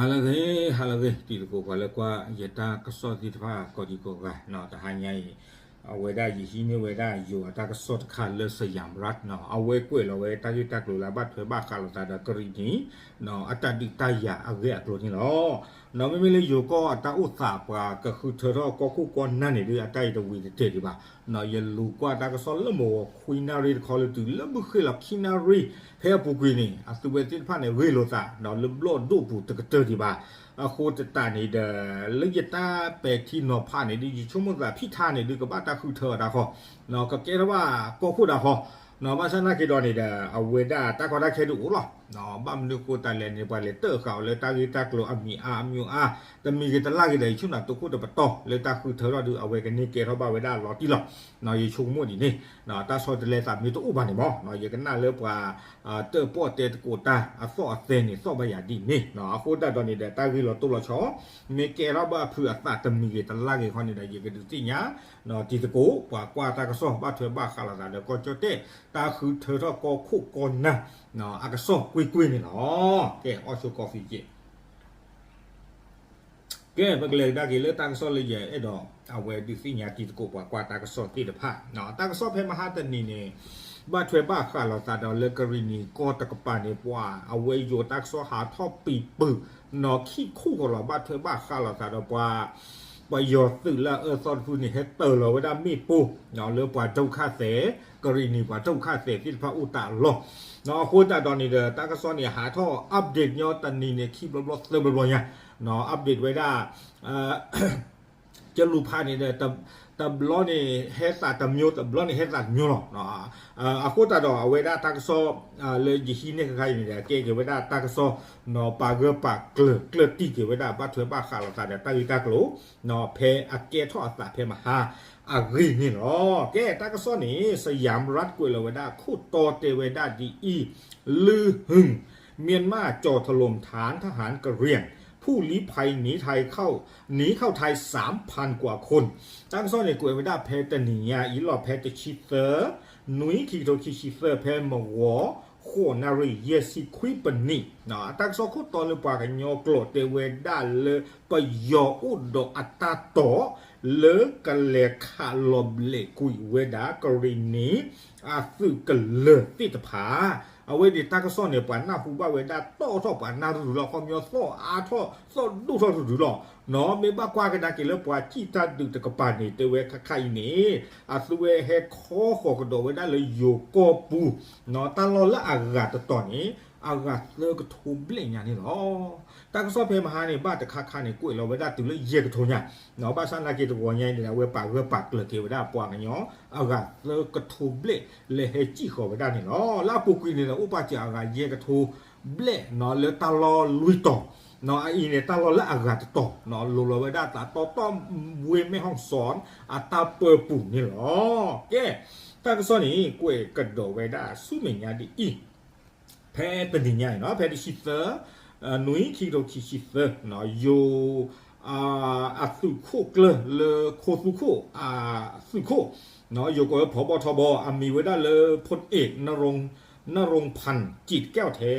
ဟါလၢအဂ့ၤ ဟါလၢအဂ့ၤ တံၤသကိးပှၤလၢကွၢ်ယတၢ်ကစီၣ်သ့ၣ်တဖၣ်ကိးဒံကိးဂၤနီၤ, တဟါညါအံၤ အဝဲဒၣ်ယဟံးန့ၢ်ဝဲဒၣ်ယိၤအတၢ်ကစီၣ်တခါလၢ Siam Rat နီၤ, အဝဲကွဲးလီၤဝဲတၢ်ဂ့ၢ်တၢ်ကျိၤလၢအဘၣ်ထွဲဘၣ်ဃးလိာ်သးဒီးကရံၣ်နံၤ အတၢ်ဒုးတၢ်ယၤအဂ့ၢ်အကျိၤန့ၣ်လီၤ. နီၤ မ့မ့ၢ်လၢယိၤကီၢ်အတၢ်အိၣ်သး ပှၤကဃုထၢထီၣ်ကီၢ်ခိၣ်ကီၢ်နၢ်န့ၣ်ဒုး အတၢ်အံၤတဝံၤတတဲာ်ဒံးဘၣ်. နီၤ ယလူၤကွၢ်တၢ်ကစီၣ်လၢမုၢ်ဂီၤခွံနၣ်ရံၣ်တခီလၢတုၤလၢမုၢ်ဃ့ၢ်လီၤခံနၣ်ရံၣ် ဖဲအပူၤကွံာ်န့ၣ် အသုဝဲသ့ၣ်တဖၣ်န့ၣ် ဂ့ၢ်လိာ်သး ဒီးလၢဘျီၣ်ဒိၣ်ပူၤတကတၢၢ်ဒံးဘၣ်. အဃိသတးန့ၣ်ဒီး လၢယတၢ်ပဲာ်ထံနီၤဖးန့ၣ်ဒုး ယဆိကမိၣ်သးဖံးထါန့ၣ်ဒုး ကဘၣ်တၢ်ဃုထၢအီၤတၢ်ဃီ, ကကဲထီၣ်ဘၣ်ကီၢ်ခိၣ်တၢ်ဃီ, ဘၣ်ဆၣ်သနာ်က့ဒီးန့ၣ်ဒီး အဝဲဒၣ်တၢ်ကီတၢ်ခဲဒုးအိၣ်လီၤ. ဘၣ်မနုၤအဃိသတးလဲၣ်န့ၣ် ပှၤလဲၤတၢၣ်ဃာ်အီၤလၢတၢ်ဂ့ၢ်တၢ်ကျိၤအမံၤအါအမံၤအါ, တမံၤဂ့ၤတလၢ်ဂ့ၤဒီး ယဆိကမိၣ်တခိၣ်တပတီၢ်လၢတၢ်ဃုထၢထီၣ်ဒုး အဝဲကန့ၢ်ကဲထီၣ်ဘၣ်ဝဲဒၣ်လီၤတံၢ်လီၤ. ယဆိကမိၣ်ဒ်န့ၣ် တၢ်ဆီတလဲသးမ့ၢ်တအိၣ်ဘၣ်န့ၣ်မ့ၢ် ယကနၣ်လၢပှၤ တၢၣ်ပီၣ်တဲသကိးတၢ်အသီၣ်အသဲန့ၣ် သီၣ်ဘၣ်ယၤဒ်န့ၣ်, အဃိသတးဒီးန့ၣ်ဒီး တၢ်ဂ့ၢ်လီၤတိၢ်လီၤဆီ မ့ၢ်ကဲထီၣ်ဘၣ်အဖုအသးတမံၤဂ့ၤတလၢ်ဂ့ၤခီန့ၣ်ဒီး ယကဒုးသ့ၣ်ညါ တံၤသကိး ပှၤကွၢ်တၢ်ကစီၣ် ဘၣ်ထွဲဘၣ်ဃးလိာ်သးဒီးကီၢ်ကၠီၣ်တဲၣ် တၢ်ဃုထၢထီၣ်ကီၢ်ခိၣ်ကီၢ်နၢ် အကစီၣ်ကွ့ၢ်ကွ့ၢ်န့ၣ်လီၤ. ကဲ အီၣ်ဆိကီဖံက့ၢ် ကဲ ပကလဲၤကဒါက့ၤလၢတၢ်ကစီၣ်လၢယအဲၣ်ဒိး အဝဲဒုးသ့ၣ်ညါတံၤသကိးပှၤကွၢ်တၢ်ကစီၣ်သ့ၣ်တဖၣ်, တၢ်ကစီၣ်ဖဲမဟါတနံၤန့ၣ် ဘၣ်ထွဲဘၣ်ဃးလိာ်သးဒီးလၢကရံၣ်နံၤကီၢ်တကပၤန့ၣ် ပှၤအဝဲယိၤတၢ်ကစီၣ်ဟးထီၣ်ပံၤပူၤ နီၤ ခံခူၣ်ဃီလီၤ ဘၣ်ထွဲဘၣ်ဃးလိာ်သးဒီးပှၤ ပယီၤသုးလၢအအၢသီတဖုန့ၣ် ဟဲတၢၤလီၤဝဲဒၣ်မ့ၣ်ပိၢ် လၢပှၤဒုက္ခသည် ကရံၣ်နံၤပှၤဒုက္ခသည်သ့ၣ်တဖၣ်အိၣ်တၢ်အလီၢ်, အဃိသတးဒီးန့ၣ်ဒီး တၢ်ကစီၣ်န့ၣ် ဟးထီၣ် update ညီတနံၤန့ၣ် ခံဘျီဘျီသၢဘျီဘျီညါ, update ဝဲဒၣ် ကလူၤဖးန့ၣ်ဒီး တဘျီန့ၣ်ဟဲသးတမျိုး တဘျီန့ၣ်ဟဲသးတမျိုးလီၤ. အဃိသတးဒီးအဝဲဒၣ်တၢ်ကစီၣ် လၢယဟံးန့ၢ်ခဲခါအံၤန့ၣ်ဒီး ကဲက့ၤဝဲဒၣ်တၢ်ကစီၣ် ပာ်ဂၢၢ်ပာ်ကျၢၤ ကျၢၢ်တံၢ်က့ၤဝဲဒၣ် ဘၣ်ထွဲဘၣ်ဃးလိာ်သးဒီးတၢ်ဂ့ၢ်တၢ်ကျိၤ ဖဲအကဲထီၣ်အသးဖဲမဟါအဂ့ၢ်န့ၣ်လီၤ. ကဲ တၢ်ကစီၣ်န့ၣ် Siam Rat ကွဲးလီၤဝဲဒၣ် ခိၣ်တီတဲဝဲဒၣ်ဒ်အံၤ, လိုဟိုင် မြန်မာကျော်ထလုပ် ထမ်း ทหารกะเหรี่ยง ผู้ลี้ภัย หนีไทยเข้า หนีเข้าไทย สามพัน กว่าคน တၢ်ကစီၣ်န့ၣ် ကွဲးဝဲဒၣ်ဖဲတနံၤညါအံၤလီၤ ဖဲတဆံသၢ နွံ ခံကထိခံဆံသၢ ဖဲမုၢ်ဂီၤ ဃိးနၣ်ရံၣ် ယဲၢ်ဆံခွံပနံး, တၢ်ကစီၣ်ခိၣ်တီလၢပှၤကညီကျိာ်တဲဝဲဒၣ်လၢ ပယီၤအိၣ်ဒီးအတၢ်တိာ် လၢကလဲၤခးလီၤဘျဲးကွံာ်ဝဲဒၣ် ကရံၣ်နံၤ အသုးကလၢၤသ့ၣ်တဖၣ် အဝဲန့ၣ်တၢ်ကစီၣ်န့ၣ် ပှၤနၢ်ဟူဘၣ်ဝဲဒၣ်တီၣ်ထီၣ်ပှၤနၢ်တဒုလီၤ ခီပညီသီၣ်အါထီၣ်သီၣ်ဒိၣ်ထီၣ်တဒုလီၤ. မ့ၢ်ဘၣ်ကွၢ်ကဒါက့ၤလၢပှၤစံၣ်တၢ်ဒုးတကပၤန့ၣ် တဲဝဲခဲခါအံၤန့ၣ် အသုဝဲဟဲခီဃီၤကဒီးဝဲဒၣ်လၢယိၤကီၢ်ပူၤ တၢ်လီၢ်လၢအဂၤတတီၤန့ၣ် အဂၤသၢကထိဘျဲၣ်ညါန့ၣ်လီၤ. တၢ်ကစီၣ်ဖဲမဟါန့ၣ် ဘၣ်တခါခါန့ၣ် ကွဲးလီၤဝဲဒၣ်တုၤလၢယဲၢ်ကထိညါ, ဘၣ်ဆၣ်သနာ်က့တဂီၤညါအံၤန့ၣ် အဝဲပာ်ဂၢၢ်ပာ်ကျၢၤက့ၤဝဲဒၣ်ပှၤကညီ အဂၤသၢကထိဘျဲၣ် လၢဟဲစံၣ်ဃီၤဝဲဒၣ်န့ၣ်လီၤ. လၢအပူၤကွံာ်န့ၣ်ဒီး အိၣ်ပာ်စၢၤအဂၤယဲၢ်ကထိဘျဲၣ် လၢတၢ်လီၢ်လွံၢ်တီၤ, အအံၤန့ၣ် တၢ်လီၢ်လၢအဂၤတတီၤ လိၤလီၤဝဲဒၣ်သးတီတီဝ့ၢ်မဲၣ်ဟီၣ်စီၣ် အတၢ်ပၢပူၤန့ၣ်လီၤ. ကဲ တၢ်ကစီၣ်န့ၣ် ကွဲးကဒီးဝဲဒၣ်ဆူမဲာ်ညါဒ်အံၤ ဖဲတနံၤညါအံၤနီၤ ဖဲတဆံသၢ နွံ ခံကထိခံဆံသၢ ယိၤ အသုးခိၣ်ကျၢၢ်လၢခိၣ်သူခိၣ် အသုးခိၣ် ယိၤကီးဖီဘီထီဘီ အမံၤဝဲဒၣ်လၢ พลเอก นรงค์ นรงค์พันธ์ จิตแก้วแท้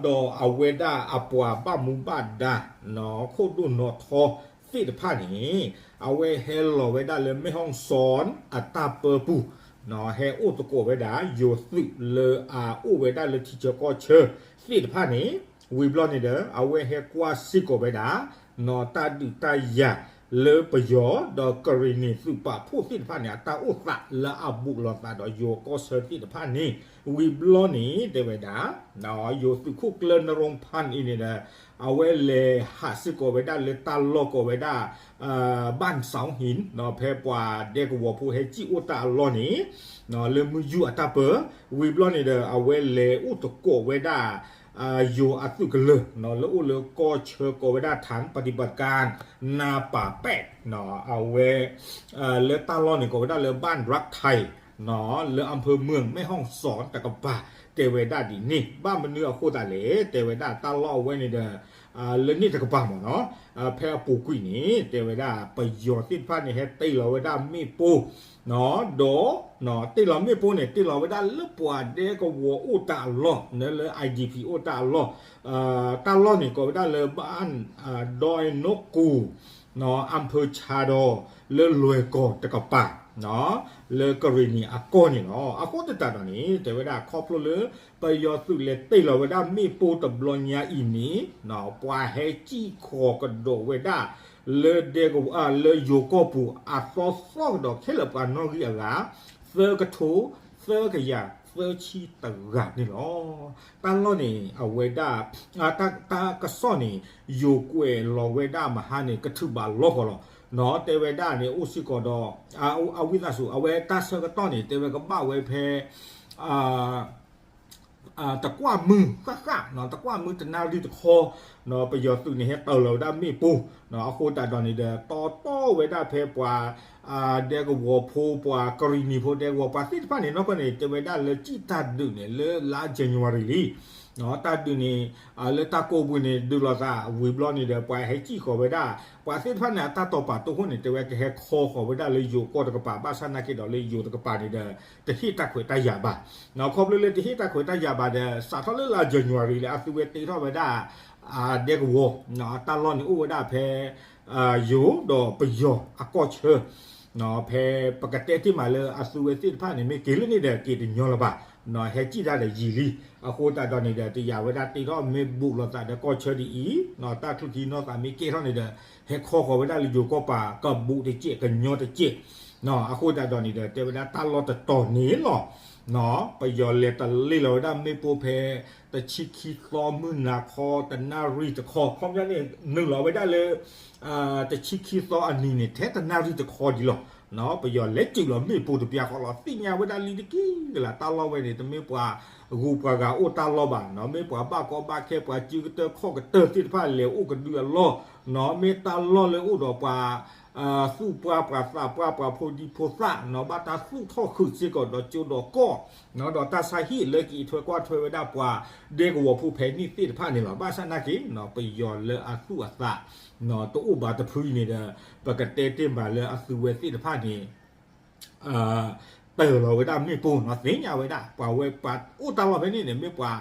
ဒီးအဝဲဒၣ်အပှၤဘၣ်မူဘၣ်ဒါ ခိၣ်ဒိၣ်နီၣ်ထီသ့ၣ်တဖၣ်န့ၣ် အဝဲဟဲလီၤဝဲဒၣ်လၢမဲၣ်ဟီၣ်စီၣ်အတၢ်ပၢပူၤ ဟဲအိၣ်သကိးဝဲဒၣ် ယိၤသုးလၢအအိၣ်ဝဲဒၣ်လၢထံဆၢကီၢ်ဆၢသ့ၣ်တဖၣ်န့ၣ် ဝံၤဘျီန့ၣ်ဒီး အဝဲဟဲကွၢ်စ့ၢ်ကီးဝဲဒၣ် တၢ်ဒုးတၢ်ယၤလၢပယီၤ ဒီးကရံၣ်နံၤသုးပာ်ဖှိၣ်သ့ၣ်တဖၣ်န့ၣ် အတၢ်အိၣ်သးလၢအဘူးလိာ်သးဒီးယိၤကီၢ်ဆၢသ့ၣ်တဖၣ်န့ၣ် ဝံၤဘျီန့ၣ် တဲဝဲဒၣ် ယိၤသုးခိၣ်ကျၢၢ် นรงค์พันธ์ အံၤန့ၣ်ဒီး အဝဲလဲၤဟးစ့ၢ်ကီးဝဲဒၣ်လၢတၢ်လီၢ်ကိးဝဲဒၣ် ဘၣ်စီဟံၣ် ဖဲပှၤဒဲကဝီၤဖိဟဲစံၣ်အိၣ်တၢ်အလီၢ်န့ၣ် လၢမုၢ်ယူၢ်အတၢ်ပၢ ဝံၤဘျီန့ၣ်ဒီး အဝဲလဲၤအိၣ်သကိးဝဲဒၣ် ယိၤအသုးကလၢၤ လၢအိၣ်လၢကီၢ်ဆၢကိးဝဲဒၣ် ฐานปฏิบัติการ นาป่าแปก အဝဲ လၢတၢ်လီၢ်န့ၣ် ကိးဝဲဒၣ်လၢ บ้านรักไทย လၢ อำเภอเมือง แม่ฮ่องสอน တကပၤ တဲဝဲဒၣ်ဒ်န့ၣ် ဘၣ်မနုၤအဃိသတးလဲၣ် တဲဝဲဒၣ်တၢ်လီၢ်အဝဲန့ၣ်ဒီး လၢန့ၣ်တကပၤမ့ၢ်နီၤ, ဖဲအပူၤကွံာ်န့ၣ် တဲဝဲဒၣ် ပယီၤသ့ၣ်တဖၣ်န့ၣ် ဟဲတ့ၢ်လီၤဝဲဒၣ်မ့ၣ်ပိၢ် ဒီး တ့ၢ်လီၤမ့ၣ်ပိၢ်န့ၣ် တ့ၢ်လီၤဝဲဒၣ်လၢပှၤဒဲကဝီၤအိၣ်တၢ်အလီၢ် လၢ လၢ IDP အိၣ်တၢ်အလီၢ်, တၢ်လီၢ်န့ၣ် ကိးဝဲဒၣ်လၢ ဘၣ် ဒိးနိကူၣ် အၣ်ဖၢၣ်ဆါဒီး လၢလွဲၢ်ကီၢ်တကပၤ လၢကရ့ၣ်နံၣ်အကီၢ်န့ၣ်လီၤ. အဃိသတးဒီးန့ၣ် တဲဝဲဒၣ်ခီဖျိလၢ ပယီၤသုးလဲၤတ့ၢ်လီၤဝဲဒၣ်မ့ၣ်ပိၢ်တဘျီညါအံၤန့ၣ် ပှၤဟဲစံၣ်ဃီၤကဒီးဝဲဒၣ် လၢဒဲကဝီၤ လၢယိၤကီၢ်ပူၤ အသီသီကဒီးခဲလၢာ်ပှၤနီၣ်ဂံၢ်အဂၤ သၢကထိ သၢကယၤသၢဆံတဂၤန့ၣ်လီၤ. တၢ်လီၢ်န့ၣ် အဝဲဒၣ် တၢ်ကစီၣ်န့ၣ် ယိၤကွဲးလီၤဝဲဒၣ်မဟါန့ၣ် ကထုးဘၣ်လီၢ်ဃီလီၤ. တဲဝဲဒၣ်န့ၣ် အိၣ်စ့ၢ်ကီးဒီး အဝံသးစူၤ အဝဲတၢ်ဆၢကတီၢ်န့ၣ် တဲဝဲကဘၣ်ဝဲဖဲ တကွၢ်မုၢ်ဃၣ်ဃၣ် တကွၢ်မုၢ်တနၣ်ရံၣ်တခီ ပယီၤသုးန့ၣ် ဟဲတ့ၢ်လီၤဝဲဒၣ်မ့ၣ်ပိၢ် အဃိသတးဒီးန့ၣ်ဒီး တီတီဝဲဒၣ်ဖဲပှၤ ဒဲကဝီၤဖိ ပှၤကရ့ၣ်နံၣ်ဖိ ဒဲကဝီၤပှၤသ့ၣ်တဖၣ်န့ၣ် နီၢ်ကီၢ်န့ၣ် တဲဝဲဒၣ်လၢစံၣ်တၢ်ဒုးန့ၣ် လၢလါ January လံ တၢ်ဒုးန့ၣ် လၢတၢ်ကိးပူၤန့ၣ် ဒုးလိာ်သးဝံၤဘျီန့ၣ်ဒီး ပှၤဟဲစံၣ်ဃီၤဝဲဒၣ် ပှၤသ့ၣ်တဖၣ်န့ၣ် အတၢ်တိာ်ပာ်တိၢ်ဃိန့ၣ် တဲဝဲကဟဲခီဃီၤဝဲဒၣ်လၢယိၤကီၢ်တကပၤ ဘၣ်ဆၣ်နာ်က့ဒီးလၢယိၤတကပၤန့ၣ်ဒီး တဟ့ၣ်တၢ်ခွဲးတၢ်ယာ်ဘၣ်. ခီဖျိလၢတဟ့ၣ်တၢ်ခွဲးတၢ်ယာ်ဘၣ်ဒီး စးထီၣ်လၢလါ January လၢအသုဝဲတ့ထီၣ်ဝဲဒၣ် ဒဲကဝီၤ တၢ်လီၢ်န့ၣ်အိၣ်ဝဲဒၣ်ဖဲ ယိၤဒီးပယီၤအကီၢ်ဆၢ ဖဲပကတဲတ့ၢ်မးလၢအသုဝဲသ့ၣ်တဖၣ်န့ၣ် မ့ၢ်က့ၤလၢန့ၣ်ဒီးက့ၤတညီလၢၤဘၣ်, ဟဲစံၣ်တၢ်ဒီးယံာ်လံ. အဃိသတးဒီးန့ၣ်ဒီး တယာ်ဝဲဒၣ်တ့ထီၣ်မ့ၢ်ဘူးလိာ်သးဒီးကီၢ်ဆၢဒ်အံၤ တၢ်ချုးခံနီၢ်သးမ့ၢ်ကဲထီၣ်န့ၣ်ဒီး ဟဲခီဃီၤဝဲဒၣ်လၢယိၤကီၢ်ပၤ ကဘူးတစဲး ကညီတစဲး အဃိသတးဒီးန့ၣ်ဒီး တဲဝဲဒၣ်တၢ်လီၢ်တတီၤန့ၣ်လီၤ. ပယီၤလဲၤတ့ၢ်လီၤဝဲဒၣ်မ့ၣ်ပိၢ်ဖဲ တဆံခံသီမုၢ်နၤခီ တနၣ်ရံၣ်တခီ ခီပညီန့ၣ် နုာ်လီၤဝဲဒၣ်လၢ တဆံခံသီအနံၤန့ၣ် ထဲတနၣ်ရံၣ်တခီဒံးလီၤ. ပယီၤလဲၤစူးလီၤမ့ၣ်ပိၢ်တပျၢ်ဃီလီၤ. သ့ၣ်ညါဝဲဒၣ်လံတက့ၢ်လၢ တၢ်လီၢ်ဝဲန့ၣ် တမ့ၢ်ပှၤဂုၤပှၤဂၤအိၣ်တၢ်လီၢ်ဘၣ်, မ့ၢ်ပှၤဘၣ်ကီဘၣ်ခဲ ပှၤစုကတၢၢ်ခီၣ်ကတၢၢ်သ့ၣ်တဖၣ်လဲၤအိၣ်ကဒုအလီၢ်, မ့ၢ်တၢ်လီၢ်လၢအိၣ်ဒီးပှၤ သူၣ်ပှၢ်ပှၤသးပှၢ် ပှၤဖိဒံဖိသၣ် ဘၣ်တၢ်သူၣ်ထီၣ်ခုးစ့ၢ်ကီးဒီးကၠိဒီးကီၢ် ဒီးတၢ်ဆါဟံၣ်လၢကအံးထွဲကွၢ်ထွဲဝဲဒၣ်ပှၤဒဲကဝီၤဖိဖဲန့ၣ်သ့ၣ်တဖၣ်န့ၣ်လီၤ. ဘၣ်ဆၣ်နာ်က့ ပယီၤလၢအသူၣ်အသး တအိၣ်ဘၣ်တဖုအံၤန့ၣ်ဒီး ပကတဲတ့ၢ်မးလၢအသုဝဲသ့ၣ်တဖၣ်န့ၣ် တ့ၢ်လီၤဝဲဒၣ်မ့ၣ်ပိၢ်နီၤ သ့ၣ်ညါဝဲဒၣ် ပှၤဝဲပှၤအိၣ်တၢ်လီၢ်ဖဲန့ၣ်န့ၣ် မ့ၢ်ပှၤ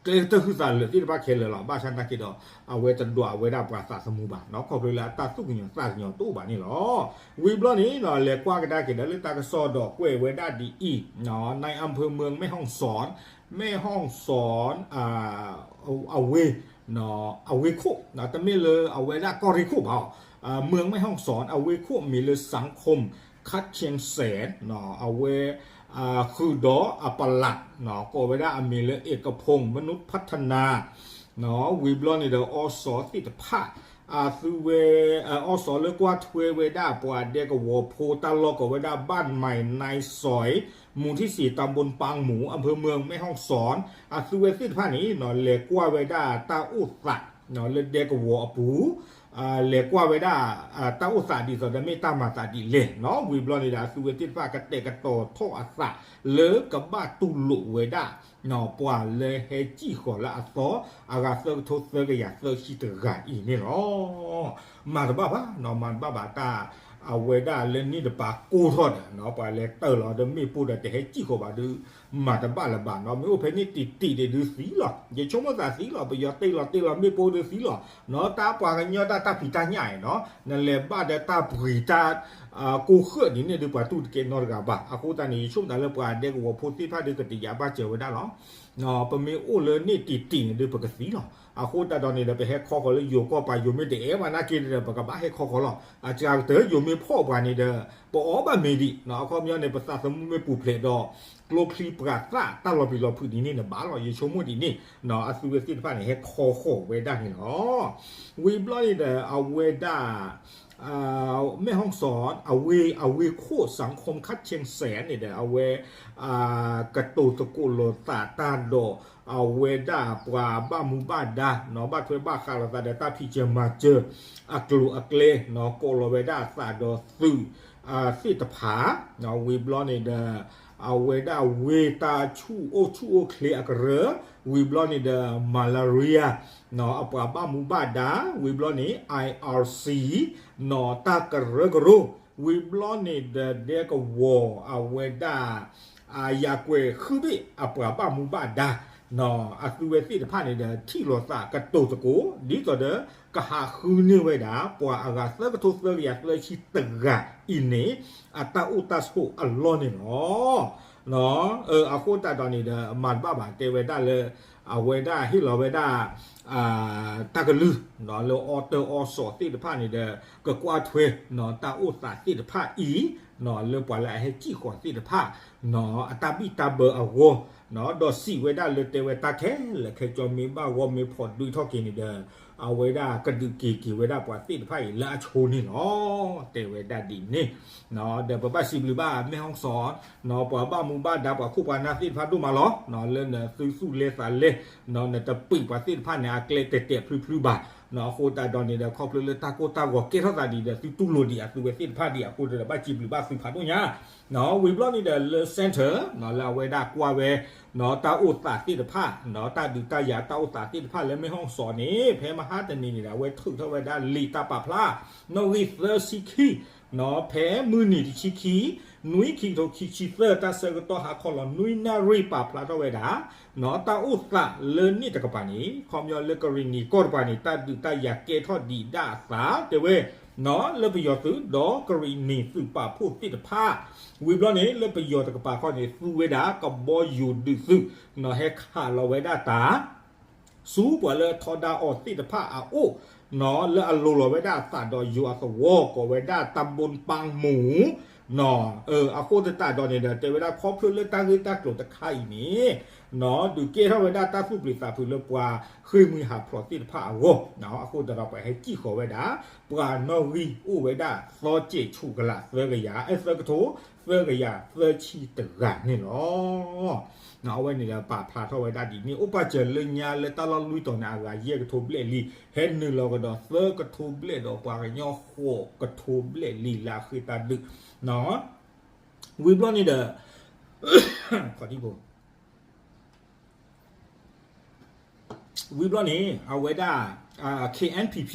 ကျဲကတၢၢ်ဟုသးလၢာ်သ့ၣ်တဖၣ်ခဲလၢာ်လီၤ. ဘၣ်ဆၣ်နာ်က့ဒီး အဝဲတဒွးဝဲဒၣ်ပှၤသးသမူဘၣ်နီၤ ခီဖျိလၢအတၢ်သူၣ်ကညီၤသးကညီၤတအိၣ်ဘၣ်န့ၣ်လီၤ. ဝံၤဘျီန့ၣ် လဲၤကွၢ်ကဒါက့ၤဒီးလၢတၢ်ကစီၣ်ဒီးကွဲးဝဲဒၣ်ဒ်အံၤ นายอำเภอเมืองแม่ฮ่องสอน แม่ฮ่องสอน အဝ့ၢ် အဝ့ၢ်ခိၣ် တမ့ၢ်လၢအဝဲဒၣ်ကီၢ်ရ့ၣ်ခိၣ်ဘၣ် เมืองแม่ฮ่องสอน အဝ့ၢ်ခိၣ်မံၤလၢ สังคม คัดเชียงแสน အဝဲ ဃုာ်ဒီးအပလး ကိးဝဲဒၣ်အမံၤလၢ เอกพงษ์ มนุษย์พัฒนา ဝံၤဘျီန့ၣ်ဒီး อส သ့ၣ်တဖၣ် အသုဝဲ อสလၢကွၢ်ထွဲဝဲဒၣ်ပှၤဒဲကဝီၤဖိတၢ်လီၢ်ကိးဝဲဒၣ် บ้านใหม่ในซอย หมู่ที่สี่ ตำบลปางหมู อำเภอเมืองแม่ฮ่องสอน အသုဝဲသ့ၣ်တဖၣ်န့ၣ် လဲၤကွၢ်ဝဲဒၣ်တၢ်အိၣ်သး လၢဒဲကဝီၤအပူၤ လဲၤကွၢ်ဝဲဒၣ် တၢ်အိၣ်သးဒ်သိးဒီးမ့ၢ်တၢ်မၤသးဒ်လဲၣ်နီၤ ဝံၤဘျီန့ၣ်ဒီး အသုဝဲသ့ၣ်တဖၣ်ကတဲာ်ကတီၤထီၣ်အသး လၢကဘၣ်တူၢ်လိာ်ဝဲဒၣ် ပှၤလၢဟဲစံၣ်ဃီၤလၢအသီ အဂၤသၢကထိသၢကယၤသၢဆံတဂၤအံၤန့ၣ်လီၤ. မၤတဘၣ်ဘၣ်နီၤ မၤတဘၣ်ဘၣ်တၢ် အဝဲဒၣ်လၢန့ၣ်တပၤကိၢ်ထီၣ်ဒီး ပှၤလဲၤတ့ၢ်လီၤဒီးမ့ၣ်ပိၢ်ဒီးတဟဲစံၣ်ဃီၤဘၣ်ဒုး မၤတဘၣ်လၢၤဘၣ်နီၤ မ့ၢ်အိၣ်ဖဲန့ၣ်တံၢ်တံၢ်ဒုးသံလီၤ ယဆိကမိၣ်သးသံလီၤ ပယီၤတ့ၢ်လီၤတ့ၢ်လီၤမ့ၣ်ပိၢ်ဒုးသံလီၤ တၢ်ပှၤကညီတၢ်တၢ်ဖံးတၢ်ညၣ်အံၤနီၤ နလဲၤဘၣ်ဒီးတၢ်ပှ့ၤတၢ် ကိၢ်ဃၢၣ်ဒ်န့ၣ်ဒုးပှၤတူၢ်တကဲနီတဂၤဘၣ် အဃိသတးန့ၣ် ယဆိကမိၣ်သးလၢပှၤဒဲကဝီၤဖိသ့ၣ်တဖၣ်ဒုးကတယာ်ဘၣ်စၢၤဝဲဒၣ်လီၤ ပမ့ၢ်အိၣ်လၢန့ၣ်တံၢ်တံၢ်န့ၣ်ဒုးပကသံလီၤ အဃိသတးဒီးန့ၣ်ဒီး ပဟဲခီဃီၤလၢယိၤကီၢ်ပၤ ယိၤမ့ၢ်တအဲၣ်ဘၣ်နာ်က့ဒီး ပကဘၣ်ဟဲခီဃီၤလီၤ အစှၤကတၢၢ်ယိၤမ့ၢ်ဖီၣ်ပှၤန့ၣ်ဒီး ပအီၣ်ဘၣ်မ့ၤဒံး အခီပညီန့ၣ် ပသးသမူမ့ၢ်ပူၤဖျဲးဒီး ကျိချံပှၤသၣ်တၢ်လီၤပျံၤလီၤဖုးဒ်န့ၣ်န့ၣ်ဘၣ်လီၤ ယဆိကမိၣ်ဒ်န့ၣ် အသုဝဲသ့ၣ်တဖၣ်န့ၣ် ဟဲခီဃီၤဝဲဒၣ်န့ၣ်လီၤ ဝံၤဘျီန့ၣ်ဒီး အဝဲဒၣ် แม่ฮ่องสอน အဝ့ၢ် အဝ့ၢ်ခိၣ် สังคม คัดเชียงแสน န့ၣ်ဒီး အဝဲ ကတိၤသကိးလိာ်သးတၢ်ဒီး အဝဲဒၣ်ပှၤဘၣ်မူဘၣ်ဒါ ဘၣ်ထွဲဘၣ်ဃးလိာ်သးဒီးတၢ်ဖံးစၢၤမၤစၢၤ အကျိၤအကျဲ ကိးလီၤဝဲဒၣ်အသးဒီးသုး သ့ၣ်တဖၣ် ဝံၤဘျီန့ၣ်ဒီး အဝဲဒၣ်ဝ့ၢ်တၢ်ဆူၣ်အိၣ်ဆူၣ်အိၣ်ချ့အကရၢ, ဝံၤဘျီန့ၣ်ဒီး malaria နီၣ် အပှၤဘၣ်မူဘၣ်ဒါ, ဝံၤဘျီန့ၣ် I R C နီၣ် တၢ်ကရၢကရိ, ဝံၤဘျီန့ၣ်ဒီးဒဲကဝီၤအဝဲဒၣ် အယၤကွဲၤဃုဘ့ၣ်အပှၤဘၣ်မူဘၣ်ဒါ, နီၣ် အသုဝဲသ့ၣ်တဖၣ်န့ၣ်ဒီး ထံၣ်လိာ်သးကတိၤသကိး ဒ်သိးဒီး ကဟးဃုန့ၢ်ဝဲဒၣ် ပှၤအဂၤသၢကထိသၢကယၤသၢဆံတဂၤအံၤန့ၣ် အတၢ်အိၣ်တၢ်ဆိးအလီၢ်န့ၣ်လီၤ. အဃိသတးဒီးန့ၣ်ဒီး မၤတဘၣ်ဘၣ် တဲဝဲဒၣ်လၢ အဝဲဒၣ်ဟ့ၣ်လီၤဝဲဒၣ် တၢ်ကလုၢ် လၢအီတၢ်အီစီၤသ့ၣ်တဖၣ်န့ၣ်ဒီး ကကွၢ်ထွဲ တၢ်အိၣ်သးသ့ၣ်တဖၣ်အံၤ လၢပှၤလၢအဟဲစံၣ်ဃီၤသ့ၣ်တဖၣ် အတၢ်ဘံၣ်တၢ်ဘၢအဂီၢ်, ဒီးစံးဝဲဒၣ်လၢတဲဝဲတၢ်ခဲလၢာ်ခဲဆ့မ့ၢ်ဘၣ်ဂီၢ်မ့ၢ်ဖီၣ်ဒုးထီၣ်က့ၤန့ၣ်ဒီး အဝဲဒၣ်ကဒုးက့ၤက့ၤဝဲဒၣ်ပှၤသ့ၣ်တဖၣ်အံၤလၢအဆိန့ၣ်လီၤ. တဲဝဲဒၣ်ဒ်န့ၣ် ဒီးပဘၣ်စံးဘျုးဘၣ် မ့ၢ်ဟီၣ်စီၤ ပှၤဘၣ်မူဘၣ်ဒါပှၤခိၣ်ပှၤနၢ်သ့ၣ်တဖၣ်ဒိၣ်မးလီၤ. လၢနသုသူၣ်လဲသးလဲ နတပံာ်ပှၤသ့ၣ်တဖၣ်န့ၣ် အကျဲတဲာ်တဲာ်ဖျုဖျုဘၣ်. အဃိသတးဒီးန့ၣ်ဒီး ခီဖျိလၢတၢ်ကိၢ်တၢ်ဂီၤကဲထီၣ်သးဒ်ဒီး သုတူၢ်လိာ်ဒံးအသုဝဲသ့ၣ်တဖၣ်ဒံးအဃိဒီး ဘၣ်စံးဘျုးဘၣ်သုဖးဒိၣ်ညါ ဝံၤဘျီန့ၣ်ဒီးလၢ center လၢအဝဲဒၣ်ကွၢ်ဝဲ တၢ်အိၣ်သးသ့ၣ်တဖၣ် တၢ်ဒုးတၢ်ယၤတၢ်အိၣ်သးသ့ၣ်တဖၣ်လၢမ့ၢ်ဟီၣ်စီၤန့ၣ် ဖဲမဟါတနံၤန့ၣ်ဒီး အဝဲထုးထီၣ်ဝဲဒၣ်လံာ်တၢ်ပာ်ဖျါ နီၣ်ဂံၢ်သၢဆံခံ ဖဲမုၢ်နံၤတဆံခံ နွံခံကထိခံဆံသၢ တၢ်ဆၢကတီၢ်ဟါခီလီၤနွံနၣ်ရံၣ် ပာ်ဖျါထီၣ်ဝဲဒၣ် တၢ်အိၣ်သးလၢန့ၣ်တကပၤန့ၣ် ခီပညီလၢကရံၣ်နံၤကီၢ်တကပၤန့ၣ် တၢ်ဒုးတၢ်ယၤကဲထီၣ်ဒံးဒၣ်အသး တဲဝဲ လၢပယီၤသုးဒီးကရံၣ်နံၤသုးပာ်ဖှိၣ်သ့ၣ်တဖၣ် ဝံၤဘျီန့ၣ် လၢပယီၤတကပၤခီန့ၣ် သူဝဲဒၣ်ကဘီယူၤဒုးသုး ဟဲခးလီၤဝဲဒၣ်တၢ် ဆူပှၤလၢအထီဒါအီၤသ့ၣ်တဖၣ်အအိၣ် လၢအလိၤလီၤဝဲဒၣ်အသးဒီးယိၤအသဝီ ကိးဝဲဒၣ်တၢ်ဘိပၢ်မူ အဃိသတးဒီးန့ၣ်ဒီး တဲဝဲဒၣ်ခီဖျိလၢတၢ်ဂ့ၢ်တၢ်ကျိၤတခါအံၤန့ၣ် ဒုးကဲထီၣ်ဝဲဒၣ်တၢ်သူၣ်ပျံၤသးဖုးလၢပှၤဃ့ၢ်မှံဟးဖျိးသ့ၣ်တဖၣ်အဂီၢ် အဃိသတးဒီးပှၤဟဲစံၣ်ဃီၤဝဲဒၣ် ပှၤနီၣ်ဂံၢ်အိၣ်ဝဲဒၣ်သီစဲးဆူၣ်ကလာ်သၢကယၤ အဲ သၢကထိ သၢကယၤသၢဆံတဂၤန့ၣ်လီၤ. အဝဲန့ၣ်ဒီးပာ်ဖျါထီၣ်ဝဲဒၣ်ဒ်န့ၣ် အိၣ်ပာ်စၢၤလၢညါလၢတၢ်လီၢ်လွံၢ်တီၤန့ၣ် အဂၤယဲၢ်ကထိဘျဲၣ်လံ ဟဲနုာ်လီၤကဒီးသၢကထိဘျဲၣ်ဒီးပှၤကညီဃိးကထိဘျဲၣ်လံလၢအဃ့ၢ်တၢ်ဒုး ဝံၤဘျီန့ၣ်ဒီး ဝံၤဘျီန့ၣ် အဝဲဒၣ် K N P P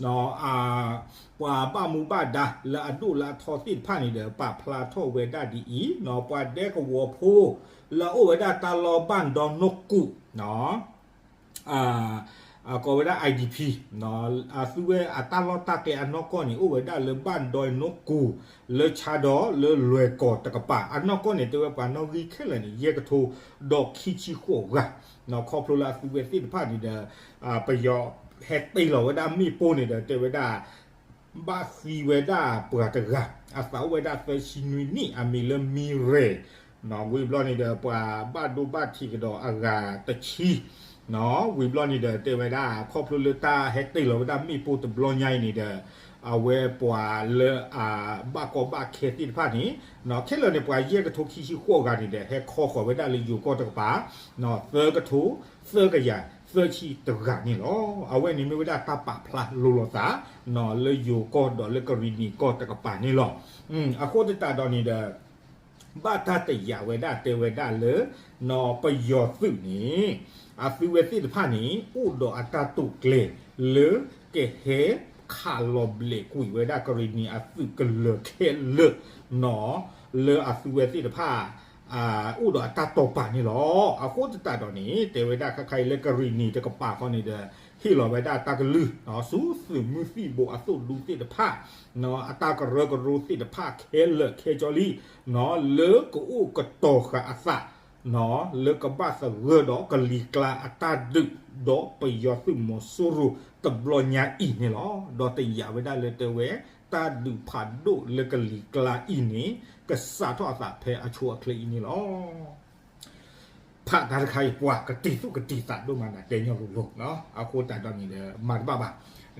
ပှၤဘၣ်မူဘၣ်ဒါလၢအဒိၣ်လၢအထီသ့ၣ်တဖၣ်န့ၣ်ဒီး ပာ်ဖျါထီၣ်ဝဲဒၣ်ဒ်အံၤ ပှၤဒဲကဝီၤဖိ လၢအအိၣ်ဝဲဒၣ်တၢ်လီၢ်ဘၣ်ဒီနိၣ်ကူၣ် ကိးဝဲဒၣ် I D P အသုဝဲအတၢ်လီၢ်တၢ်ကျဲအနီၢ်ကီၢ်န့ၣ် အိၣ်ဝဲဒၣ်လၢဘၣ်ဒီနိၣ်ကူၣ် လၢဆါဒီးလၢလွဲၢ်ကီၢ်တကပၤ အနီၢ်ကီၢ်န့ၣ် တဲဝဲပှၤနီၣ်ဂံၢ်ခဲလၢာ်န့ၣ် ယဲၢ်ကထိဒီးခံဆံဃိးဂၤ ခီဖျိလၢအသုဝဲသ့ၣ်တဖၣ်န့ၣ်ဒီး ပယီၤဟဲတ့ၢ်လီၤဝဲဒၣ်မ့ၣ်ပိၢ်န့ၣ်ဒီး တဲဝဲဒၣ် ဘၣ်သံဝဲဒၣ်ပှၤတဂၤ အသးအိၣ်ဝဲဒၣ်သၢဆံနွံနံၣ် အမံၤလၢမံရဲၣ် ဝံၤဘျီန့ၣ်ဒီး ပှၤဘၣ်ဒိဘၣ်ထံးကဒီးအဂၤတဆံ ဝံၤဘျီန့ၣ်ဒီး တဲဝဲဒၣ် ခီဖျိလၢတၢ်ဟဲတ့ၢ်လီၤဝဲဒၣ်မ့ၣ်ပိၢ်တဘျီညါအံၤန့ၣ်ဒီး အဝဲပှၤလၢအဘၣ်ကီဘၣ်ခဲသ့ၣ်တဖၣ်န့ၣ် ခဲလၢာ်န့ၣ် ပှၤယဲၢ်ကထိခံဆံဃိးဂၤန့ၣ်ဒီး ဟဲခီဃီၤဝဲဒၣ်လၢယိၤကီၢ်တကပၤ သၢကထိ သၢကယၤ သၢဆံတဂၤန့ၣ်လီၤ. အဝဲန့ၣ်မ့ၢ်ဝဲဒၣ်တၢ်ပာ်ဖျါလိၤလိာ်သး လၢယိၤကီၢ်ဒီးလၢကရံၣ်နံၤကီၢ်တကပၤန့ၣ်လီၤ. အဃိသတးဒီးန့ၣ်ဒီး ဘၣ်တၢ်တယာ်ဝဲဒၣ်တဲဝဲဒၣ်လၢ ပယီၤသုးန့ၣ် အသုဝဲသ့ၣ်တဖၣ်န့ၣ် အိၣ်ဒီးအတၢ်တိာ်ကျဲၤလၢကဟဲခးလီၤဘျဲးကွံာ်ဝဲဒၣ်ကရံၣ်နံၤအသုးကလၢၤခဲလၢာ် လၢအသုဝဲသ့ၣ်တဖၣ် အိၣ်ဒီးအတၢ်တိာ်ပာ်န့ၣ်လီၤ. အဃိသတးဒီးန့ၣ် တဲဝဲဒၣ်ခဲခါအံၤလၢကရံၣ်နံၤတကပၤဃီန့ၣ်ဒီး ဟ့ၣ်လီၤဝဲဒၣ်တၢ်ကလုၢ် ဆူသုးမုၢ်သံၣ်ဘိအသိၣ်ဒူသ့ၣ်တဖၣ် အတၢ်ကရၢကရိသ့ၣ်တဖၣ်ခဲလၢာ်ခဲဆ့လံ လၢကအိၣ်ကတီၤဃာ်အသး လၢကဘၣ်သဂၢၢ်ဒီးကလံၤကျါအတၢ်ဒုး ဒီးပယီၤသုးမီၤစိရိၤတဘျီညါအံၤန့ၣ်လီၤ. ဒီးတယာ်ဝဲဒၣ်လၢတဲဝဲ တၢ်ဒုးဖးဒိၣ်လၢကလံၤကျါအံၤန့ၣ် ကစးထီၣ်အသးဖဲအဆိအချ့အံၤန့ၣ်လီၤ. ဖးတၢ်တခါအံၤ ပှၤကတံာ်သူၣ်ကတံာ်သးဒိၣ်မးနၤ တဲညီလိၤလိၤ အဃိသတးဒီးန့ၣ်ဒီး မၤတဘၣ်ဘၣ်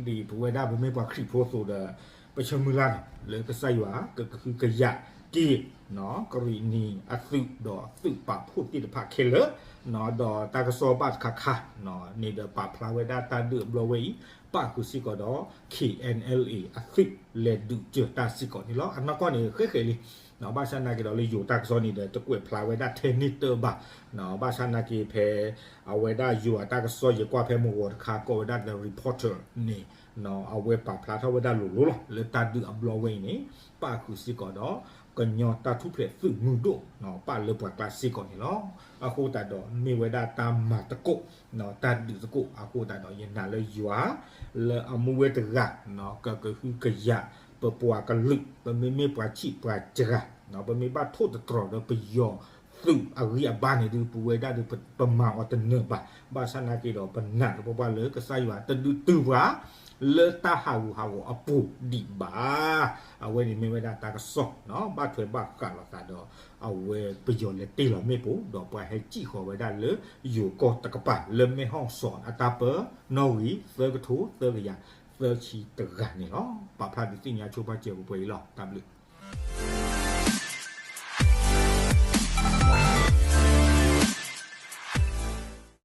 ဒ်ပဝဲဒၣ်ပမ့ၢ်ပှၤခရံာ်ဖိအသိးဒီး ပဆၢမုၢ်လၢ်န့ၣ် လၢကစၢ်ယွၤကကဟုကယာ်က့ၤ ကရံၣ်နံၤအသုးဒီးသုးပာ်ဖှိၣ်သ့ၣ်တဖၣ်ခဲလၢာ် ဒီးတၢ်ကစီၣ်ဘၣ်တခါခါန့ၣ်ဒီးပာ်ဖျါဝဲဒၣ်တၢ်ဒုးအဘျီဝဲအံၤ ပၣ်ဃုာ်စ့ၢ်ကီးဒီး K N L A အသုးလဲၤဒုးစၢၤတၢ်စ့ၢ်ကီးန့ၣ်လီၤ. အနီၢ်ကီၢ်န့ၣ် ဃဲဃဲလံ ဘၣ်ဆၣ်နာ်က့ဒီးလၢယိၤတၢ်ကစီၣ်န့ၣ်ဒီး တကွဲးဖျါဝဲဒၣ်ထဲန့ၣ်တၢ်ဘၣ်. ဘၣ်ဆၣ်နာ်က့ဖဲ အဝဲဒၣ်ယိၤအတၢ်ကစီၣ် ယကွၢ်ဖဲမုၢ်ဂီၤတခါ ကိးဝဲဒၣ် The Reporter န့ၣ် အဝဲပာ်ဖျါထီၣ်ဝဲဒၣ်လိၤလိၤလီၤ လၢတၢ်ဒုးအဘျီဝဲအံၤန့ၣ် ပၣ်ဃုာ်စ့ၢ်ကီးဒီး ကညီတၢ်ထူၣ်ဖျဲးသုးမုၢ်ဒိၣ် ပၣ်လၢပှၤကျါစ့ၢ်ကီးန့ၣ်လီၤ. အဃိသတးဒီး မ့ၢ်ဝဲဒၣ်တၢ်မၤသကိး တၢ်ဒုးသကိး အဃိသတးဒီး ယနာ်လၢယွၤ လၢအမူဝဲတဂၤ ကကဟုကယာ် ပပှၤကလုာ် ပမ့မ့ၢ်ပှၤဆံးပှၤစှၤ ပမ့ၢ်ဘၣ်ထိၣ်သတြီၤဒီးပယီၤသုးအဂံၢ်အဘါန့ၣ်ဒုး ပဝဲဒၣ်ဒုး ပမၤအီၤတနၢၤဘၣ်. ဘၣ်ဆၣ်နာ်က့ဒီး ပနာ်လၢပပှၢ်လၢကစၢ်ယွၤတဒုးတုၤပှၤ လၢတၢ်ဟးဂူာ်ဟးဂီၤအပူၤဒံးဘၣ်. အဝဲန့ၣ်မ့ၢ်ဝဲဒၣ်တၢ်ကစီၣ် ဘၣ်ထွဲဘၣ်ဃးလိာ်သးဒီး အဝဲပယီၤလဲၤတ့ၢ်လီၤမ့ၣ်ပိၢ် ဒီးပှၤဟဲစံၣ်ဃီၤဝဲဒၣ်လၢယိၤကီၢ်တကပၤ လၢမဲၣ်ဟီၣ်စီၤအတၢ်ပၢ နီၣ်ဂံၢ်သၢကထိသၢကယၤသၢဆံတဂၤန့ၣ်လီၤ. ပာ်ဖျါဒုးသ့ၣ်ညါဆိပာ်စၢၤပှဲၤပှဲၤအံၤလီၤ. တၢ်ဘျုး